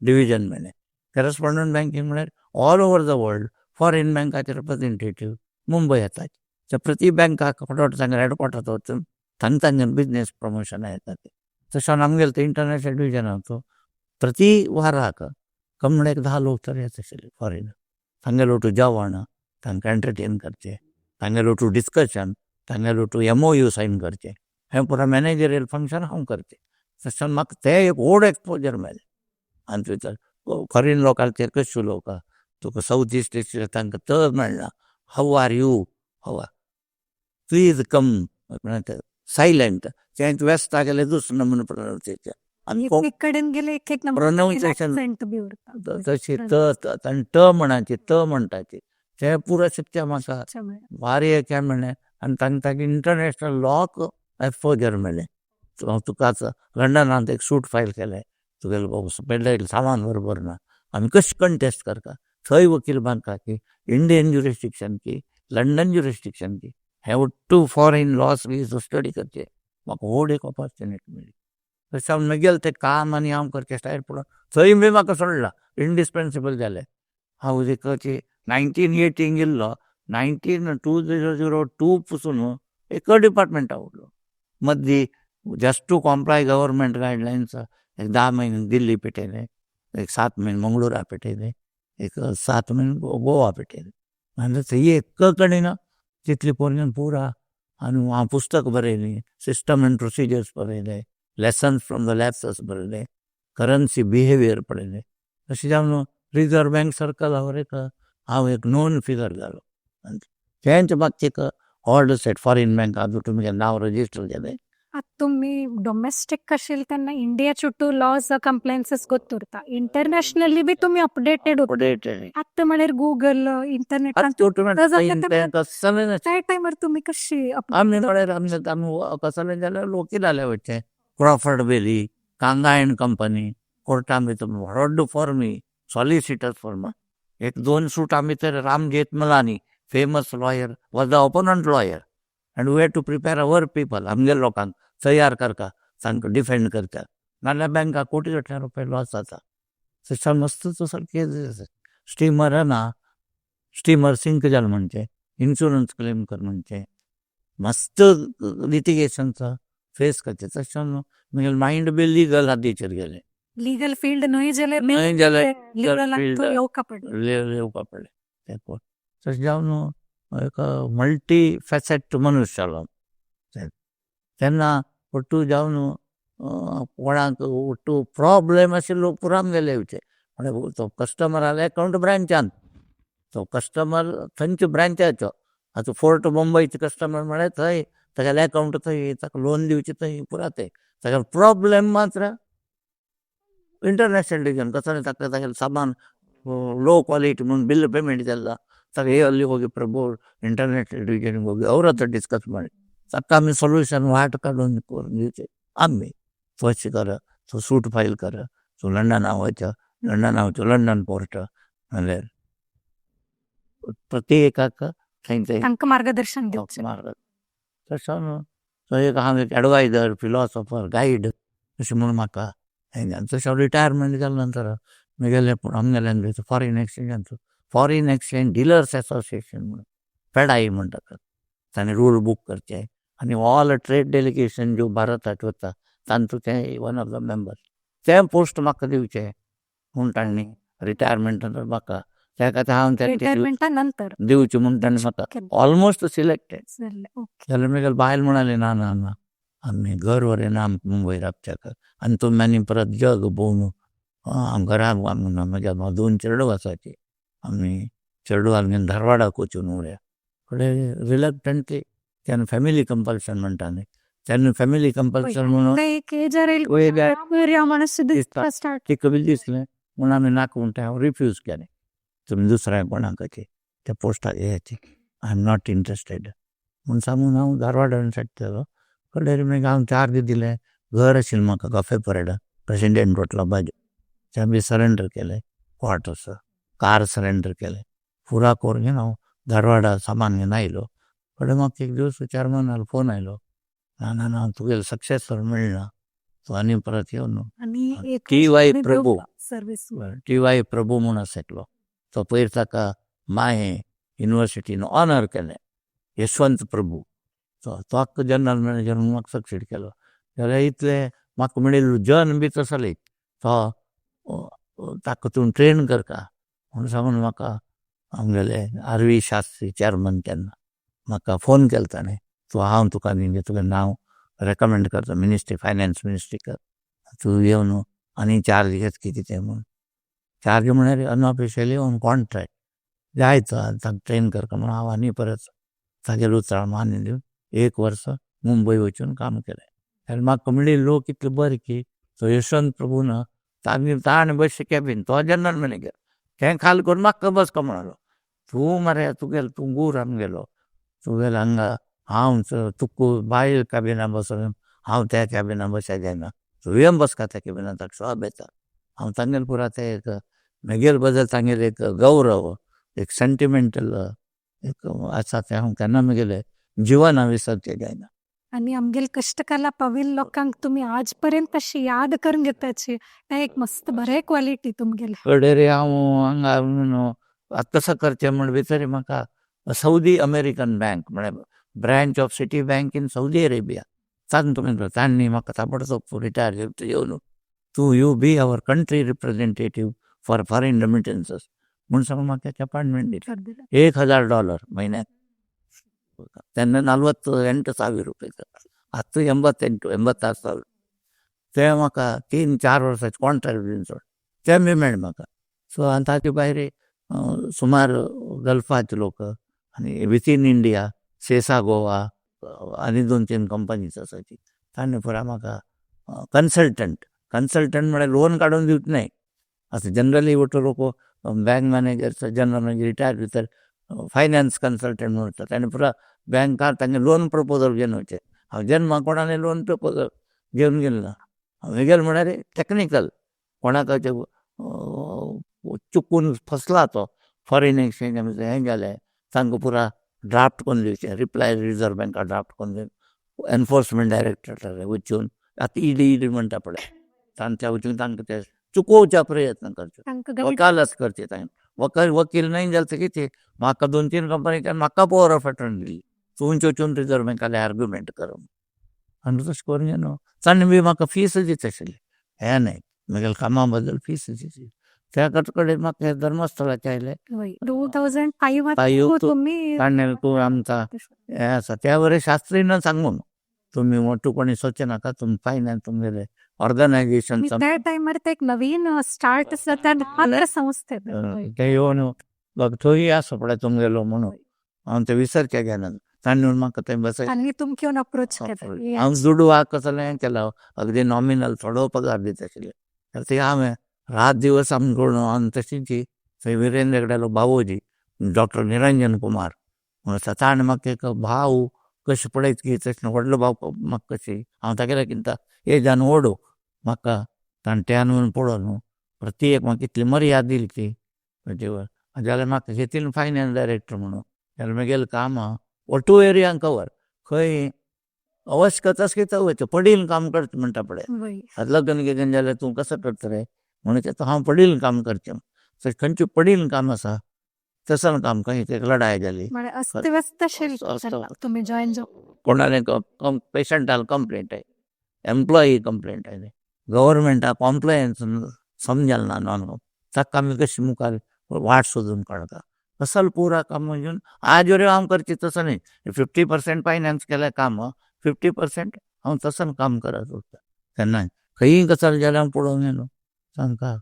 डिविजन मेळ्ळें. कॅरस्पॉन्डंट बँकींग म्हळ्यार all over the world foreign बँकाचे रिप्रेझेंटेटिव्ह मुंबय येतात. ते प्रति बँकाक फटाफट तांगे हेडक्वॉर्टर वचून थंय तांगे बिजनेस प्रमोशन येता ते. तशें आमगेलें तें इंटरनॅशनल डिविजनाचो प्रति वाराक कमी म्हळ्यार एक 10 लोक तर येता आशिल्ले फॉरेन. तांगेलो टू जेवण, तांकां एंटरटेन करचें, तांगेलो टू डिस्कशन, तांगेलो टू एमओयू सायन करचें, हें पुरा मॅनेजरियल फंक्शन हांव करचें. तशें म्हाका तें एक व्हड एक्सपोजर मेळ्ळें. आनी थंयसर फॉरेन लोकांचेर कशें उलोवपा, तुका सावथ इस्ट एशिया तांकां तर मेळना. How are you, how are, please come, silent. तें वेस्टाक गेल्यार दुसरो नमुनो प्रोनावन्सिएशन आनी एक कडेन गेले एक एक प्रोनावन्सिएशन accent बी उरता. तशी त आनी ट म्हणाची, त म्हणटाची, तें पुरो शिकचें म्हाका भारी एक हें मेळ्ळें. आनी तांकां तांकां इंटरनॅशनल लॉक एक्सपोजर मेळ्ळें. तुका आतां लंडनांत एक सूट फायल केलें, तुगेलें सामान बरोबर ना, आमी कशें कंटेस्ट करता, थंय वकील बांदता की इंडियन ज्युरिस्डिक्शन की लंडन ज्युरिस्डिक्शन की, हें ఒట్టు फॉरेन लॉस बी स्टडी करचे म्हाका व्हड एक ऑपॉर्च्युनिटी मेळ्ळी. तशें हांव म्हगेलें तें काम आनी हांव करचें स्टायल पळोवन थंय बी म्हाका सोडला, इंडिस्पेन्सेबल जालें. हांव एक 1980 गेल्लो, 19 2002 पसून एक डिपार्टमेंटा उरलो. मदीं just to comply government guidelines एक 10 म्हयने दिल्ली पेटयले, एक 7 म्हयने मंगळुरा पेटयले, एक 7 म्हयने गोवा पेटयले. आनी थंय एक कडेन तितली पोरयान पुरा. आनी हांव पुस्तक बरयलीं, सिस्टम एंड प्रोसिजर्स बरयले, लेसन्स फ्रॉम the lapses बरयले, करन्सी बिहेवियर पळयलें. तशें जावन रिजर्व बँक सर्कलावर एक हांव एक नोन फिगर जालो. आनी तेंच म्हाका एक ऑर्डर सेट फॉरेन बँका तुमगेलें नांव रजिस्टर जालें. आतां तुम्ही डೊमेस्टिक आशिल्ले तेन्ना इंडियाचे टू लॉज कंप्लायन्सेस ಗೊತ್ತಿರ್ತಾ, ಇಂಟರ್ನ್ಯಾಷನಲಿ ಬಿ तुम्ही अपडेटेड. अपडेटेड. आतां म्हळ्यार गुगल, इंटरनेट. कसलें. त्या टायमार तुम्ही कशी आमी म्हळ्यार आमी आमी कसलें जाल्यार वकिलाले वचचें, Crawford Bayley, Kanga and company, कोर्टान भितर व्हड फर्मी, सॉलिसिटर फर्म. एक दोन सूट आमी तर Ram Jethmalani famous lawyer was the opponent lawyer and we had to prepare our people. आमगे लोकांक तयार करता, तांकां डिफेंड करता, नाल्यार बँकाक कोटी गटल्या रुपया लॉस जाता. तशें मस्त सारकें स्टिमर ना, स्टिमर सिंक जालें म्हणचें इन्शुरन्स क्लेम कर म्हणचें मस्त लिटिगेशनचा फेस करचें. तशें म्हगेलें मायंड बी लिगल हातीचेर गेलें. लिगल फील्ड न्हय जाल्यार न्हय जाल्यार लिगल field येवका पडलें. येवपा पडलें तें पळोवन. तशें जावन एक मल्टी फॅसेट मनुष्य जालो. तेन्ना ఒट्टू जावन कोणाक ఒट्टू प्रॉब्लेम आशिल्लो पुरा आमगेले येवचे. म्हळ्यार तो कस्टमराले अकावंट ब्रांचान, तो कस्टमर थंयच्या ब्रांचाचो. आतां फोर्ट मुंबयचे कस्टमर म्हळ्यार थंय तागेलें अकावंट थंय, ताका लोन दिवचें थंय, पुरा तें. तागेलो प्रॉब्लेम मात्र इंटरनॅशनल डिविजन कसलें ताका तागेलें सामान लो क्वालिटी म्हणून बिल पेमेंट जाल्ला, ताका हे ಅಲ್ಲಿ ಹೋಗಿ ಪ್ರಭು ಇಂಟರ್ನ್ಯಾಷನಲ್ ಡಿವಿಷನ್ಗೆ ಹೋಗಿ ಅವ್ರ ಹತ್ರ ಡಿಸ್ಕಸ್ ಮಾಡಿ ताका आमी सोल्युशन वाट काडून करून दिवचें आमी. फर्स्ट कर, तो सूट फायल कर, तूं लंडना वच, लंडना वच, लंडन पोर्ट. म्हणल्यार प्रत्येकाक थंय ते तांकां मार्गदर्शन दिवचें. मार्ग तसो न्हू, तो एक हांव एक एडवायजर, फिलॉसॉफर, गायड अशें म्हूण म्हाका हें. तशें रिटायरमेंट जाले नंतर म्हगेलें आमगेलें फॉरेन एक्सचेंजाचो फॉरेन एक्सचेंज डिलर्स एसोसिएशन म्हणून फेडाई म्हणटात, ताणें रूल बूक करचें आनी ऑल ट्रेड डेलिगेशन ज्यो भारताक वता तांचो तें वन ऑफ the member, तें पोस्ट म्हाका दिवचें म्हूण तांणी रिटायरमेंट नंतर म्हाका त्या खातीर हांव तें रिटायरमेंटा नंतर दिवचें म्हूण ताणें म्हाका ऑलमोस्ट सिलेक्टेड जाल्लें. ओके. जाल्यार म्हगेले बायल म्हणाली, ना ना ना, आमी घर व्हरिना आमकां मुंबय राबच्याक आनी तुमी आनी परत जग भोंवन हांव घरा म्हज्या दोन चेडूं आसाची, आमी चेडवांक घेवन धारवाडाक वचून उरया. फुडें रिलक्टंटली तेन्ना फॅमिली कंपल्शन म्हणटा न्ही, तेन्ना फॅमिली कंपल्शन म्हणून एक एजार दिसता. स्टार्ट तिका बी दिसलें म्हूण आमी नाका म्हणटा, हांव रिफ्यूज केलें, तुमी दुसऱ्या कोणाकाची त्या पोस्टाक येयाची, I am not interested म्हूण सांगून हांव धारवाडान सेट जालो. कडेर मागीर हांव चार्ज दिलें, घर आशिल्लें म्हाका कॉफे परेडा प्रेसिडेंट हॉटेला बाजू, तें बी सरेंडर केलें, क्वार्टर्स कार सरेंडर केलें, पुरा करून घेवन हांव धारवाडा सामान घेवन आयलो. फुडें म्हाका एक दीस चेअरमॅनालो फोन आयलो, ना ना ना, तुगेलो सक्सेसर मेळना, तूं आनी परत येवन आनी एक T Y Prabhu, service T Y Prabhu म्हूण आसा एकलो, तो पयर ताका माहे युनिवर्सिटीन ऑनर केलें, यशवंत प्रभू, तो तो जनरल मॅनेजर म्हणून म्हाका सक्सीड केलो. जाल्यार इतलें म्हाका मेळिल्लो जन बी तसले तो ताका तूं ट्रेन करता म्हूण सांगून म्हाका आमगेले आर व्ही शास्त्री चॅरमन तेन्ना म्हाका फोन केलो ताणें, तूं हांव तुका न्ही तुगेलें नांव रेकमेंड करता मिनिस्ट्री, फायनान्स मिनिस्ट्रीक, तूं येवन आनी चार्ज घेत कितें तें म्हूण. चार्ज म्हळ्यार अनऑफिशियली ऑन कॉन्ट्रॅक्ट जाय तो ताका ट्रेन करता म्हूण हांव आनी परत तागेल्या उतरां मान्य दिवन एक वर्स मुंबय वचून काम केलें. आनी म्हाका मेळिल्ले लोक इतले बरे की तो यशवंत प्रभू ना ताणें बसचें कॅबीन, तो जनरल मॅनेजर, तें खाल करून म्हाका बसका म्हणालो, तूं मरे तुगेलो तूं गूर आमगेलो, तुगेलो हांगा हांव तुका बायल कॅबिना बसून हांव त्या कॅबिना बसया जायना, तुवें बसका त्या कॅबिना, ताका शोब येता. हांव तांगेले पुरा तें एक म्हगेले बद्दल तांगेलें एक गौरव, एक सेंटिमेंटल एक आसा तें हांव केन्ना म्हगेलें जिवना विसरचें जायना. आनी आमगेले कश्टकला पाविल्ल्या लोकांक तुमी आज पर्यंत अशी याद करून घेताची, तें एक मस्त बरें क्वॉलिटी तुमगेले. कडेर हांव हांगा आतां कसो करचें म्हूण भितर म्हाका सौदी अमेरिकन बँक म्हळ्यार branch of Citi bank in Saudi Arabia तांणी तांणी म्हाका ताबडतोब रिटायर येवन तूं you be our country representative for foreign remittances म्हूण सांगून म्हाका अपॉयंटमेंट दिली. $1000 म्हयन्याक, तेन्ना 48,000 रुपये, आतां 88, 86,000. तें म्हाका 3-4 वर्सांचें कॉन्ट्रॅक्ट दिवन सोड, तें बी मेळ्ळें म्हाका. सो आनी ताचे भायर सुमार गल्फाचे लोक आनी विथीन इंडिया, सेसा गोवा आनी 2-3 कंपनीज आसाची, तांणी पुरा म्हाका कन्सल्टंट, कन्सल्टंट म्हळ्यार लोन काडून दिवचे न्हय, आतां जनरली वट्ट लोक bank manager, general manager retire भितर फायनान्स कन्सल्टंट म्हणटा, ताणें पुरा बँकार तांगे लोन प्रपोजल घेवन वचचें. हांव जेन्ना कोणालें लोन प्रपोजल घेवन गेलो ना, हांव गेलो म्हळ्यार टॅक्निकल, कोणाक चुकून फसला तो फॉरेन एक्सचेंज हें जालें तांकां पुरा ड्राफ्ट करून दिवचें, रिप्लाय रिजर्व बँका ड्राफ्ट करून दिवन एनफोर्समेंट डायरेक्टरेटा वचून, आतां ईडी ईडी म्हणटा पळय तांच्या वचून तांकां ते चुकोवच्या प्रयत्न करचे, वकालत करचे तांकां. वकील न्हय जाल्यार ते कितें म्हाका 2-3 कंपनीच्यान म्हाका पॉवर ऑफ अटर्नी दिली, तूं वचून रिजर्व बँकाले आर्ग्युमेंट कर आनी तशें करून न्हू तांणी बी म्हाका फीस दिता आशिल्ली, हें न्हय म्हगेल्या कामा बद्दल फीस दिता. त्या कडेन म्हाका धर्मस्थळाचें आयलें 2005 तुमी ताणें तूं आमकां हें आसा त्या वरी शास्त्रीन सांगून तुमी मोटू कोणी सोदचें नाका, तुमी फायनान्स तुमगेलें ऑर्गनायजेशन त्या टायमार ते एक नवीन स्टार्ट जाता संस्थेत ते येवन थंय आसा पळय तुमगेलो म्हणून हांव ते विसरचें घेना, तांणी म्हाका थंय बसयलें. आनी तुमकां येवन अप्रोच केलें. हांव दुडवाक कसलें हें केलां, अगदी नॉमिनल थोडो पगार दिता आशिल्ले, तर ते हांवें रात दिवस आमकां आनी तशीच थंय विरेंद्र हेगड्यालो भावोजी डॉक्टर निरंजन कुमार म्हणून ताणें म्हाका एक भाव कशें पळयत की तशें व्हडलो भाव म्हाका कशी हांव तागेल्या कितें एजान व्हडो म्हाका ताणें त्यान म्हणून पळोवन न्हू प्रत्येक म्हाका इतली मर्याद दिली ती जाल्यार म्हाका घेतली फायनान्स डायरेक्टर म्हणून. जाल्यार म्हगेलें काम ಒಟ್ಟು एरियांक कवर खंय अवश्यकताच कितें वयता पडील काम करता म्हणटा पळय. आतां लग्न गिग्न जाल्यार तूं कसो करता रे म्हणून तें हांव पडील काम करचें. तशें खंयचें पडील काम आसा तसलें काम खंय एक लडाय जाली म्हळ्यार अस्तव्यस्त तुमी जॉयन जाव कोणाले पेशंटान कंप्लेंट आयली, एम्प्लॉई कंप्लेंट आयली, गव्हर्मेंटाक कॉम्प्लायन्स समजल ना नॉन ताका आमी कशी मुखार वाट सोदून काडता असल पुरा काम घेवन आज वरी हांव करचें तसो न्ही. 50% फायनान्स केलें काम, 50% हांव तसो काम करत उरता. केन्नाय खंयी गजाल जाल्यार हांव पळोवंक येना तांकां.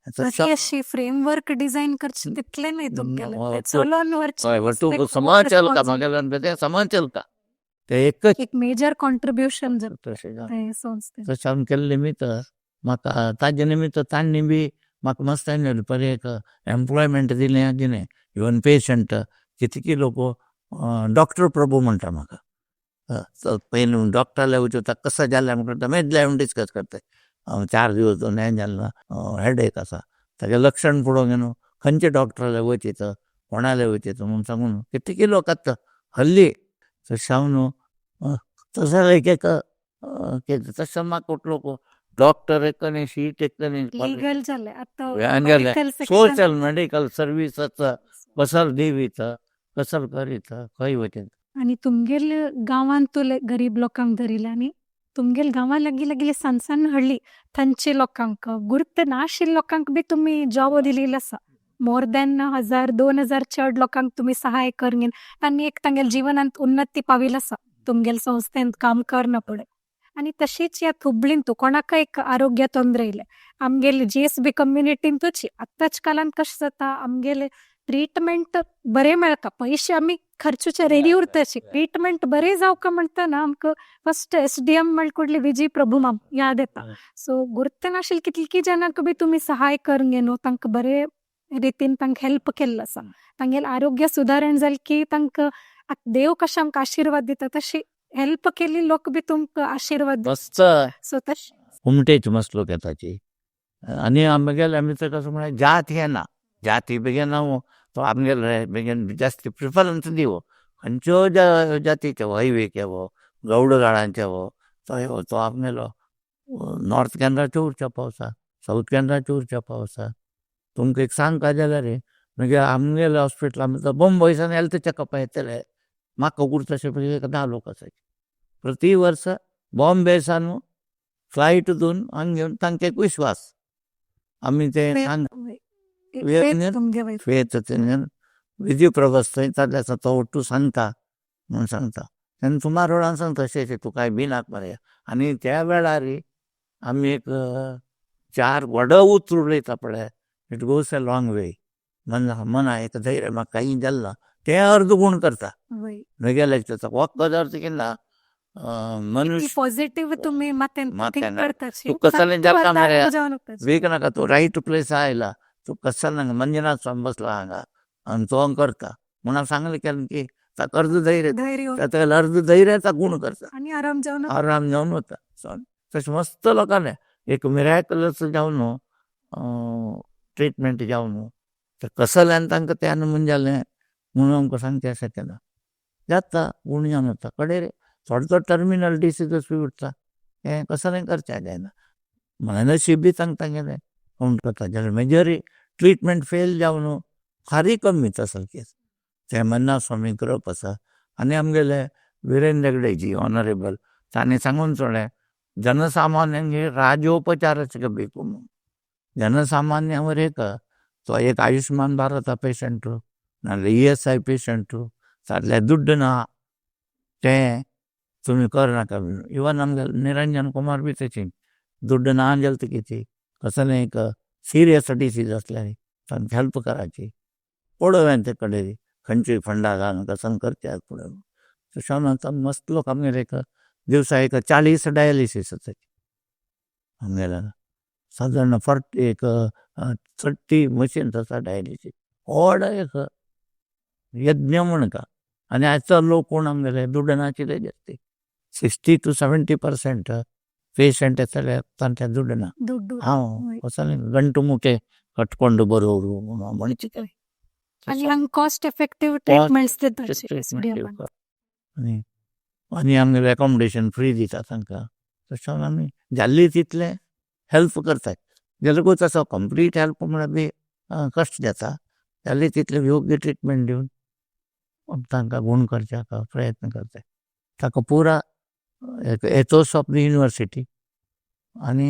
अशी अशी फ्रेमवर्क डिझायन करचें तितलें न्ही तुमगेलें चलोवन व्हरचें. हय, तूं समाज चलता म्हागेल्यान, समाज चलता तें एकच एक मेजर कॉन्ट्रिब्युशन तशें ते संस्थेन. तशें हांवें केल्लें निमित्त म्हाका ताजे निमित्त तांणी बी म्हाका मस्त बरें एक एम्प्लॉयमेंट दिलें दिलें. इवन पेशंट कितकी लोक डॉक्टर प्रभू म्हणटा म्हाका. पयलीं डॉक्टराले वचून ताका कसो जालें म्हणटा मेजले हांव डिस्कस करता. हांव 4 दिवस दोन हें जालें ना, हेडेक आसा, ताजें लक्षण पळोवंक न्हू खंयच्या डॉक्टराले वचीत कोणाले वचीत म्हूण सांगून कितकी लोक आतां हल्ली तशें हांव न्हू तशें एक एक तशें म्हाका लोक डॉक्टर एक न्ही, शीट एक न्ही, लिगल जालें आतां. सोशल मेडिकल सर्वीस कसल दिवीत कसल करीत खंय वचीत. आनी तुमगेल गांवांत तूं गरीब लोकांक धरिल्लें आनी तुमगेल गांवां लागीं लागीं सान सान हळ्ळी थंयचे लोकांक गुर्त नाशिल्ल्या लोकांक बी तुमी जॉब दिलेलो आसा. मोर दॅन 1000 2000 चड लोकांक तुमी सहाय करून तांणी एक तांगेल्या जिवनांत उन्नती पाविल्लो आसा तुमगेल संस्थेंत काम करना पळय. आनी तशीच ह्या हुबळींत कोणाकय एक आरोग्य तोंदरे येयलें आमगेले GSB कम्युनिटींतूच आतांच कालांत कशें जाता आमगेले ट्रिटमेंट बरें मेळटा, पयशे आमी खर्चूचे रेडी उरताची, ट्रिटमेंट बरें जावका म्हणटना आमकां फस्ट SDM म्हळ्या कुडली विजय प्रभू माम याद येता. सो गुर्त नाशिल्ले कितली जाणांक बी तुमी सहाय करून न्हू तांकां बरे रितीन तांकां हेल्प केल्लो आसा. तांगेलें आरोग्य सुदारण जालें की तांकां देव कशें आमकां आशिर्वाद दिता तशी हेल्प केल्ली लोक बी तुमकां आशिर्वाद. मस्त सो तशें हुमटेच मस्त लोक येताची. आनी आमगेले आमी तर कसो म्हळ्यार जात हें ना, जाती बेगीन हांव तो आमगेले बेगीन जास्त प्रिफरन्स दिवो खंयच्यो जातीचे हो हयवेचे हो गौडगाळांचे हो तो तो आमगेलो नॉर्थ कॅनरा चोरच्या पावसा, सावथ कॅनरा चोरच्या पावसा. तुमकां एक सांगपा जाल्यार रे मागीर आमगेले हॉस्पिटलां बॉम्बयसान हेल्थ चॅकअप येतले म्हाका उरता अशें 10 लोक आसाचे प्रति वर्स बॉम्बेसान फ्लायट दोन हांगा घेवन तांकां एक विश्वास आमी ते फेत विधी प्रभस थंय जाल्ले आसा तो तूं सांगता म्हूण सांगता तेन्ना सुमार वेळान सांगता अशें अशें तूं कांय भिनाक मरे. आनी त्या वेळार आमी एक 4 व्हडो उतर उलयता पळय, it goes a long way. मना एक धैर्य म्हाका कांय जालें ना तें अर्द गूण करता म्हगेलें वखद अर्थ कितें ना मनुष्य पॉझिटिव्ह तुमी माथ्यान तूं कसलें जाता मरे वीक नाका, तूं रायट प्लेस आयला, तूं कसलें मंजुनाथ स्वामी बसला हांगा आनी तो करता म्हूण हांव सांगलें केन्ना की ताका अर्द धैर्य, ताका अर्द धैर्याचा गूण करता आनी आराम जावन आराम जावन वता. तशें मस्त लोकांनी एक मिरायकलस जावन ट्रिटमेंट जावन तर कसल्यान तांकां तें म्हूण जालें म्हणून आमकां सांगचें शकना. जाता गूण जावन वता कडेर थोडो थोडो टर्मिनल डिसीजस बी उरता हें कसलें करचें जायना. नशीब बी तांकां तांगेलें कावंट करता जाल्यार मेजर ट्रिटमेंट फेल जावन फारीय कमी तसो केस तें मन्ना स्वामी करप आसा. आनी आमगेले विरेंद्र हेगडेजी ऑनरेबल तांणी सांगून सोडलें जनसामान्यांक राजोपचाराचे भिकू म्हूण. जनसामान्यावर एक तो एक आयुष्मान भारता पेशंट नाजाल्यार ESI patient तातले दुड्ड ना तें तुमी करनाका. इवन आमगे निरंजन कुमार बी तशी दुड्ड ना जाल्यार तुगेली कसलें एक सिरियस डिसीज आसल्यार तांकां हेल्प करायची पळोवया ते कडेन खंयची फंडा घालून कसं करचे पळोवया. तशें आतां मस्त लोक आमगेले एक दिवसा एक 40 डायलिसीस आसात आमगेल्या सादारण 40 एक 30 मशीन्स आसा डायलिसीस व्हड एक यज्ञ म्हण का. आनी आयचो लोक कोण आमगेले दुड्ड नाशिल्ले जास्ती 60 to 70% patient येतले तांचे दुड्ड ना. हांव कसलें गंटू मुखे कटकोंड बरोवर म्हणचे. आनी हांगा कॉस्ट इफेक्टिव्ह ट्रिटमेंट्स दिता. आनी आनी आमगेलें एकोमोडेशन फ्री दिता तांकां. तशें आमी जाल्ली तितलें हेल्प करतात. जाल्यारूच असो कंप्लीट हेल्प म्हळ्यार बी कश्ट जाता. जाल्ली तितलें योग्य ट्रिटमेंट दिवन तांकां गूण करच्याक प्रयत्न करतात. ताका पुरा एथोस ऑफ the university आनी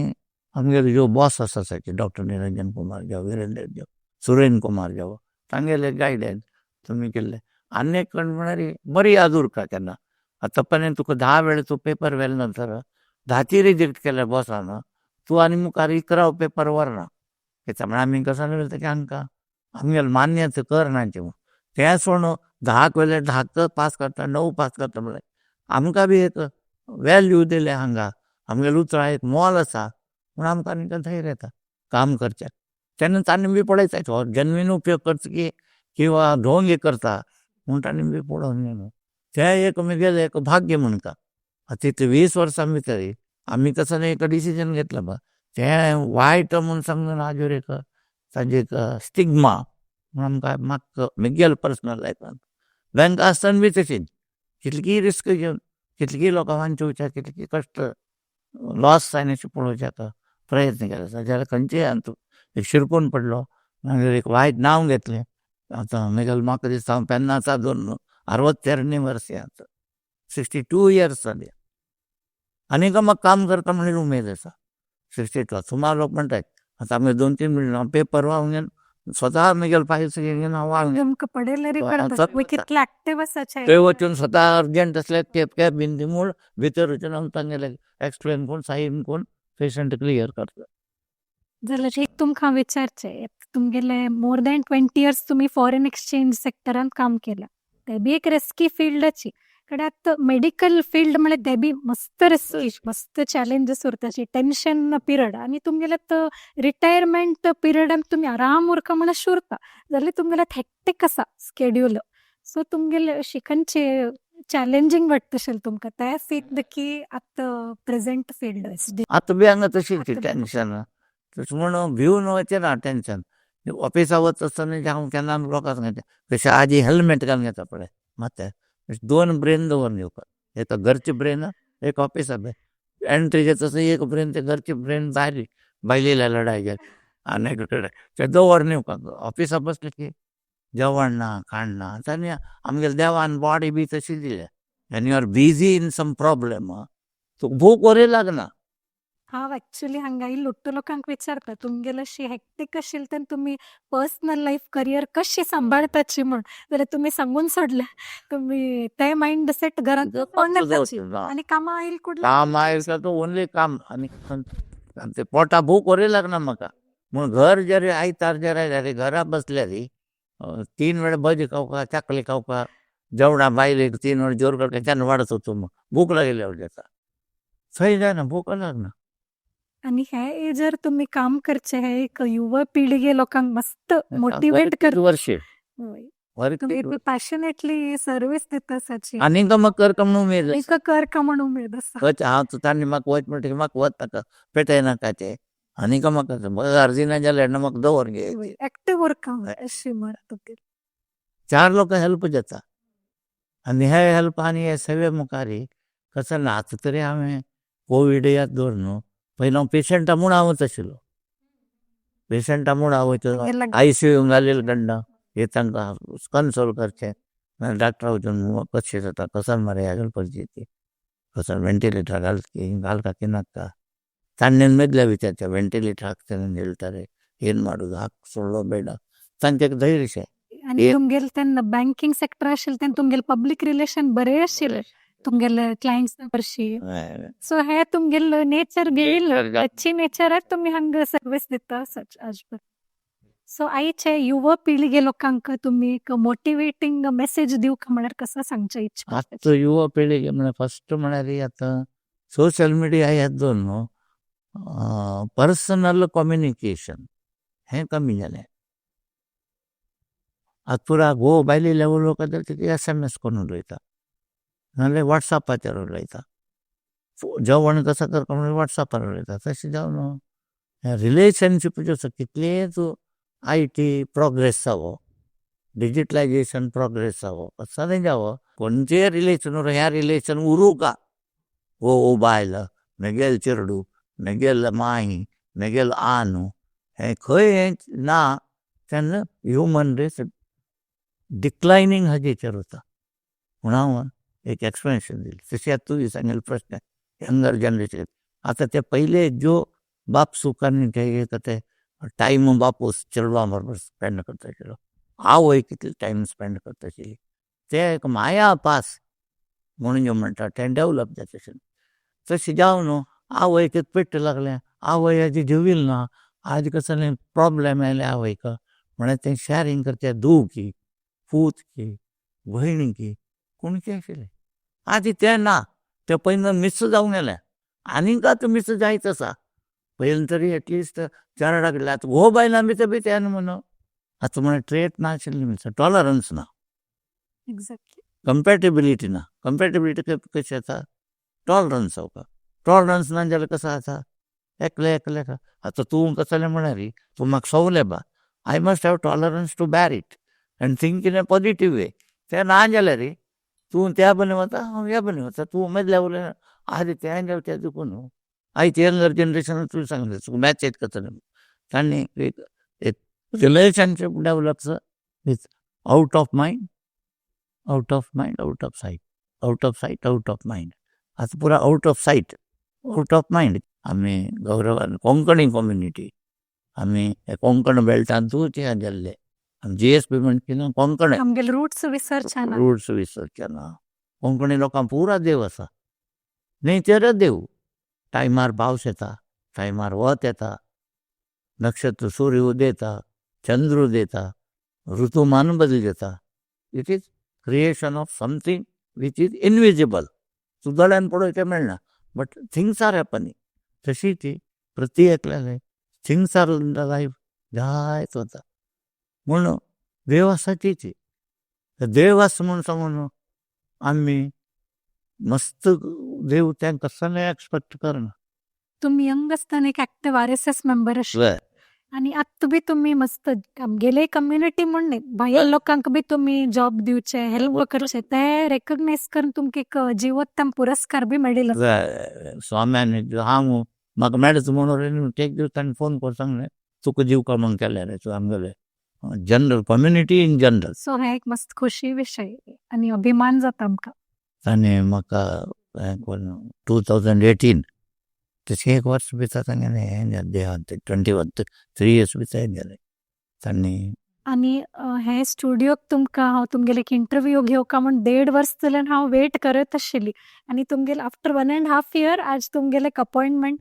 आमगेले ज्यो बॉस आसा, डॉक्टर निरंजन कुमार जावं, विरेंद्र जावं, सुरेन कुमार जावं, तांगेले गायडन्स तुमी केल्ले. आनी एक म्हळ्यार बरी याद उरता केन्ना. आतां पर्यंत तुका 10 वेळ तूं पेपर व्हेले नंतर 10ची रिजेक्ट केले बॉसान, तूं आनी मुखार 11 पेपर व्हरना. कित्याक म्हळ्यार आमी कसो वयता की आमकां आमगेले मान्यता करना. तें सोडून 10क व्हेले, 10क पास करता, 9 पास करता, म्हळ्यार आमकां बी एक वेल्यू दिलें हांगा, आमगेलें उतरां एक मोल आसा म्हूण आमकां आनी धैर्य येता काम करचें. तेन्ना तांणी बी पळयता हो जेन्युइन उपयोग करता की किंवा ढोंग करता म्हूण तांणी बी पळोवन घेना. तें एक म्हगेलें एक भाग्य म्हणटा. तितले 20 वर्सां भितर आमी तसो एक डिसिजन घेतलें बा, तें वायट म्हूण समजून आजूर एक ताजें एक स्टिग्मा म्हूण आमकां म्हाका म्हगेले पर्सनल लायफान. बँक आसतना बी तशीच कितलीय रिस्क घेवन, कितलीय लोकां वांचोवच्या, कितली कश्ट लॉस जायना पळोवच्याक प्रयत्न केलो. जाल्यार खंयचेय हातूंत एक शिरकून पडलो, मागीर एक वायट नांव घेतलें. आतां म्हगेलें म्हाका दिसता हांव पेन्नासा धरून 62 वर्सां, आतां 62 इयर्स जाली. आनीक म्हाका काम करता म्हणून उमेद आसा. 62 सुमार लोक म्हणटात आतां आमगे 2-3 म्हयने हांव पेपर वाळून घेवन स्वता म्हगेले फायल्स घेवन हांव वाळून तुमकां पडयल्यार कळटा तुमी कितले एक्टिव्ह आसा. थंय वचून स्वता अर्जंट आसल्यार कॅबीन म्हूण भितर वचून हांव तांगेले एक्सप्लेन करून सायन करून पेशंट क्लियर करता. जाल्यार एक तुमकां विचारचें, तुमगेले मोर दॅन 20 इयर्स तुमी फॉरेन एक्सचेंज सेक्टरांत काम केलां, तें बी एक रिस्की फिल्डाची. कडेन आतां मेडिकल फिल्ड म्हळ्यार तें बी मस्त रिस्की, मस्त चॅलेंजीस उरता, टेन्शन पिरियड. आनी तुमगेले रिटायरमेंट पिरियडान तुमी आराम उरका म्हण अशें उरता, जाल्यार तुमगेले हेक्टीक आसा स्केड्यूल. सो तुमगेले अशी खंयचे चॅलेंजींग वाटता अशें तुमकां ते फिल्ड की आतां प्रेजेंट फिल्ड? आतां बी हांगा तशीच टेन्शन. तशें म्हूण भिवन वचचें ना टेन्शन. ऑफिसा वता आसतना हांव केन्ना लोकांक सांगता, कशें आजी हेल्मेट घालून घेता पळय माथ्यार, 2 ब्रेन दवरून घेवपाक, एक घरचे ब्रेन, एक ऑफिसा ब्रेन. एंट्री घेता आसतना एक ब्रेन, ते घरचे ब्रेन भायर बायलेल्या लढाय घेत आनी एक ते दवर घेवपाक. ऑफिसा बसले की जेवण ना, खाण ना. आनी आमगेले देवान बॉडी बी तशी दिल्या, आनी you are busy in some problem, तुका भूक वरी लागना. हांव एक्चुअली हांगा लोट्टो लोकांक विचारता, तुमगेले अशी हेक्टीक आशिल्लें तेन्ना तुमी पर्सनल लायफ करियर कशी सांबाळपाची म्हूण, जाल्यार तुमी सांगून सोडलें तुमी ते मायंड सेट घरांत आनी कामां आयल कुडले. काम आयल तो ओनली काम. आनी ते पोटा भूक वरी लागना म्हाका म्हूण. घर जरी आयतार जर आयल्यार घरा बसल्यार 3 वेळ भजी खावपा, चाकली खावपा, जेवणा बायलेक 3 वेळ जोर करता, तेन्ना वाडत वचूं भूक लागिल्ल्या जाता, थंय जायना, भूक लागना. आनी हे एजर तुमी काम करचें हे एक युवा पिळगे लोकांक मस्त मोटिवेट कर. वर्षे तुमी पॅशनेटली सर्वीस दिता आसाची. आनीक म्हाका कर म्हूण उमेद. आनीक कर का म्हूण उमेद आसा. हांव तांणी म्हाका वच म्हणटकीर म्हाका वच नाका, पेटयनाका ते. आनीक म्हाका अर्दी ना जाल्यार म्हाका दवर घे. एक्टिव्ह उरका अशी म्हण तुगे. 4 लोकां हेल्प जाता. आनी हे हेल्प आनी हे सेवे मुखार कसो ना. आतां तरी हांवें कोवीड याद दवर न्हू, पयलीं हांव पेशंटा म्हूण हांव आशिल्लो, पेशंटा म्हूण हांव वयता, आयसीयू घालेले कडना हे तांकां कन्सोल करचें, मागीर डॉक्टरा वचून कशें जाता, कसो मरे ह्या परिस्थिती, कसो व्हेंटिलेटर घाल घालका की नाका, तांणी मेदल्या विचारचें, व्हेंटिलेटर हाक्तೇನೆ ಅಂತ ಹೇಳ್ತಾರೆ, ಏನು ಮಾಡೋದು, ಹಾಕ್ಸೊಳ್ಳೋ ಬೇಡ, तांचे धैर्य. आनी तुमगेले तेन्ना बँकिंग सेक्टर आशिल्लें तेन्ना तुमगेले पब्लीक रिलेशन बरें आशिल्लें तुमगेले क्लायंट्स परशी. सो हे तुमगेले नेचर घेयला, अच्छी नेचराक तुमी हांगा सर्वीस दिता आजपर. सो आयचे युवा पिळगे लोकांक तुमी एक मोटिवेटींग मेसेज दिवंक म्हळ्यार कसो सांगचें इच्छा? आतां युवा पिळगे म्हळ्यार फस्ट म्हळ्यार आतां सोशल मिडिया येत न्हू, पर्सनल कम्युनिकेशन हें कमी जालें. आतां पुरा घोव बायले उलोवपाक जाल्यार SMS करून उलयता, नाजाल्यार वॉट्सॅपाचेर उलयता, जेवण कसो करता म्हणल्यार वॉट्सॅपार उलयता. तशें जावन न्हू, रिलेशनशीप ज्यो आसा कितलेंच IT progress जावो, डिजिटलायझेशन प्रोग्रेस जावो, कसलें जावो, खंयचेय रिलेशन उरूं, ह्या रिलेशन उरूं का, हो हो बायल मेगेल चेडूं, मेगेल माई, मेगेल आनू, हें खंय हें ना तेन्ना ह्युमन रेस डिक्लायनींग हाजेचेर वता. म्हूण हांव एक एक्सप्लेनेशन दिलें. तशें आतां तुवें सांगिल्लो प्रश्न यंगर जनरेशन, आतां ते पयले ज्यो बाप सुखांनी ते ते टायम बापूस चेडवां बरोबर स्पेंड करता आशिल्लो, आवय कितलो टायम स्पेंड करता आशिल्ली, ते एक माया पास म्हणून ज्यो म्हणटा तें डेवलप जाता आशिल्लें. तशें जावन न्हू आवयक एक पेट्ट लागलें, आवय आजी जेविल ना, आज कसलें प्रोब्लेम आयलें आवयक, म्हळ्यार तें शॅरींग करचें धूव की, पूत की, भयणी की, कोणकी आशिल्लें. आजी तें ना, तें पयलीं मिस जावन गेलें, आनीक आतां मिस जायत आसा. पयलीं तरी एटलिस्ट चेरडा कडल्यान, आतां घोव बायलां भितर बी तें न्हू. आतां म्हळ्यार ट्रेट ना आशिल्ली, टॉलरन्स ना. कम्पॅटेबिलिटी ना. कम्पॅटेबिलिटी कशी जाता, टॉलरन्स जावपाक. टॉलरन्स ना जाल्यार कसो जाता, एकले एकले. आतां तूं कसलें म्हळ्यार तूं म्हाका सोवलें बा, I must have tolerance to bear it and think in a positive way. तें ना जाल्यार तूं त्या बने वता, हांव ह्या बने वता, तूं उमेद उलयना. आज तें जालें तें देखून न्हू आयज यंगर जनरेशन तुवें सांगलें तुका मॅसेज करतलें, तांणी एक एक relationship develops with out of mind, out of mind, out of sight, out of sight, out of mind. आतां पुरा out of sight, out of mind. आमी गौरवान कोंकणी कम्युनिटी, आमी कोंकण बेल्टांतूच हें जाल्ले, आमी जीएसबी म्हणचे न्हू कोंकण. आमगेले रुट्स विसरचे ना. रुट्स विसरचे ना. कोंकणी लोकांक पुरा देव आसा, नेचरच देव. टायमार पावस येता, टायमार वत येता, नक्षत्र सूर्य उदेता, चंद्र उदेता, ऋतुमान बदल जाता. It is creation of something which is invisible. तूं दोळ्यान पळोवचें मेळना, बट थिंग्स are happening. तशी ती प्रति एकल्याले things are in the life जायत वता. म्हूण देव आसा तीच देव आसा म्हूण सांगून आमी मस्त देव तांकां कसलें एक्सपेक्ट करना. तुमी यंग आसतना एक एक्टिव आरएसएस मेंबर आशिल्ले आनी आतां बी तुमी मस्त आमगेले कम्युनिटी म्हूण न्ही, भायल लोकांक बी तुमी जॉब दिवचे, हेल्प करचे, ते रेकग्नायज करून तुमकां एक जिवोत्तम पुरस्कार बी मेळिल्लो. स्वाम्यान हांव म्हाका मेळच म्हणून एक दीस ताणें फोन करून सांगलें, तुका दिवका म्हूण केलें रे तूं आमगेले general community in general. So हें एक मस्त खुशी विशय आनी अभिमान जाता आमकां. ताणें म्हाका हें करून 2018, तशें एक वर्स भितर तांगेलें हें देहांत, 21 3 इयर्स भितर हें जालें तांणी. आनी हे स्टुडियोक तुमकां हांव तुमगेले एक इंटरव्यू घेवका म्हूण देड वर्स जाल्यार हांव वेट करत आशिल्ली आनी तुमगेले after 1.5 year आज तुमगेले एक अपॉयंटमेंट.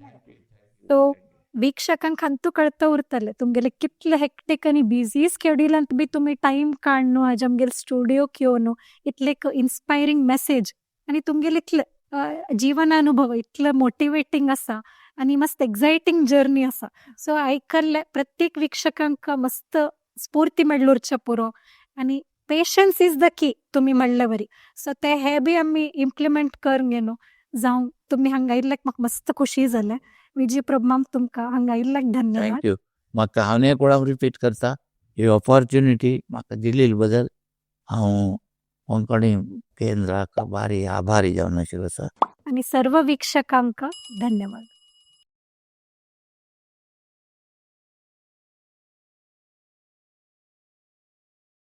सो वीक्षकांक अंतू कळता उरतलें तुमगेले कितले हेक्टीक आनी बिजी स्केड्युलांत बी तुमी टायम काडून आज आमगेले स्टुडियोक येवन इतले एक इन्स्पायरींग मेसेज आनी तुमगेले इतले जीवनानुभव इतले मोटिवेटींग आसा आनी मस्त एक्सायटींग जर्नी आसा. सो आयकल्ले प्रत्येक वीक्षकांक मस्त स्फूर्ती मेळ्ळुरचें पुरो आनी पेशन्स is the की तुमी म्हणले वरी, सो ते हे बी आमी इम्प्लिमेंट करून न्हू. जावं तुमी हांगा आयिल्ल्याक म्हाका मस्त खुशी जालें. विजय प्रभु, तुमकां हांगा आयिल्ल्याक धन्यवाद. Thank you. म्हाका हांव एक वेळा रिपीट करता, ही ऑपॉर्च्युनिटी म्हाका दिल्ली बद्दल हांव कोंकणी केंद्राक भारी आभारी जावन आशिल्लो आसा. आनी सर्व वीक्षकांक धन्यवाद.